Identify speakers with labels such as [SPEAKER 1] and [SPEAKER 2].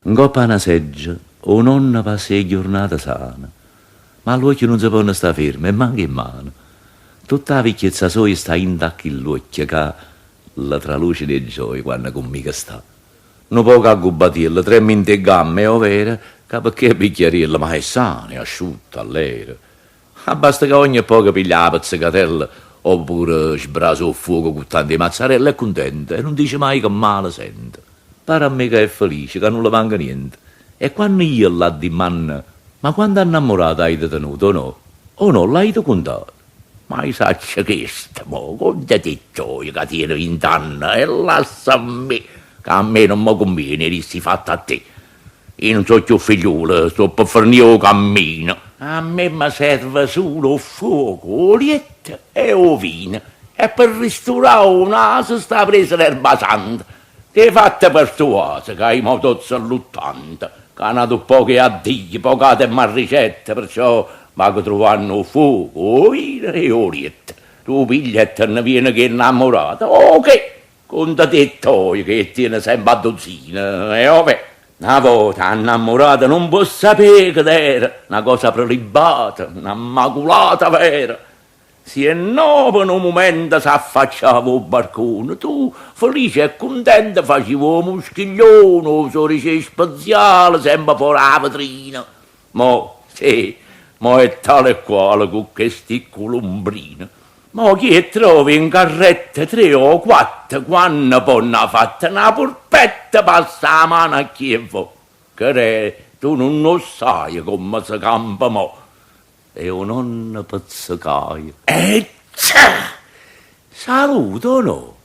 [SPEAKER 1] Ncopp' a na seggia 'o nonno passa 'e ghiurnate sane, ma ll'uocchie nun se ponno sta ferme e manco 'e mmane. Tutta 'a vecchiezza soja sta 'int' a chill'uocchie ca lle traluceno 'e gioia quanno cu mmico sta. Nu poco aggubbatiello, tremma 'int' 'e ggamme, è overo ca pecché è vicchiariello, ma è sano, è asciutto, allero. Abbasta ca ogne poco piglia 'a pezzecatella o pure sbrasa 'o ffuoco cu tanta 'e mazzarella è cuntento e nun dice maje che male sente. Pare a me ca è felice, ca nun le manca niente. E quanno io l'addimmanno, Ma quanta nnammurate aite tenuto, o no? O no, l'aite cuntate? Ma i' saccio chesto, mo, conta te toje ca tiene vint'anne e lassa a me, ca a me nun me cunviene 'e di sti fatte a te. I' nun so' cchiù figliulo, sto pe fernì 'o cammino. A me me serve sulo 'o ffuoco, 'o lietto e 'o vino e pe risturà 'o naso sta presa d'erba santa. T'hê fatto pertuaso ca i' mo tozzo ll'uttanta, ca n'atu ppoco è addio, poc'ato e m'arricetto, perciò vaco truvanno 'o ffuoco, 'o vino e 'o lietto. Tu piglia e te nne viene cu 'e nnammurate, o che? Conta te toje che 'e ttiene sempe a dozzina, è ovè? Na vota 'a nnammurata nun può sapè che d'era, na cosa prelibbata, na mmaculata vera. Si e no pe nu mumento s'affacciava 'o barcone, tu, felice e cuntenta, facive 'o muschiglione, 'o sorice 'e speziale, sempe fora 'a vetrina. Mo, sì, mo è tale e quale cu chesti culumbrine. Mo chi 'e ttrova in carretta tre o quatte, quanno po' n'ha fatta na purpetta passa 'a mano a chi 'e vvo'. Ched'è, tu nun 'o ssaje comme se campa mo? E 'o nonno pezzecaje. E già! Salute, 'o no'!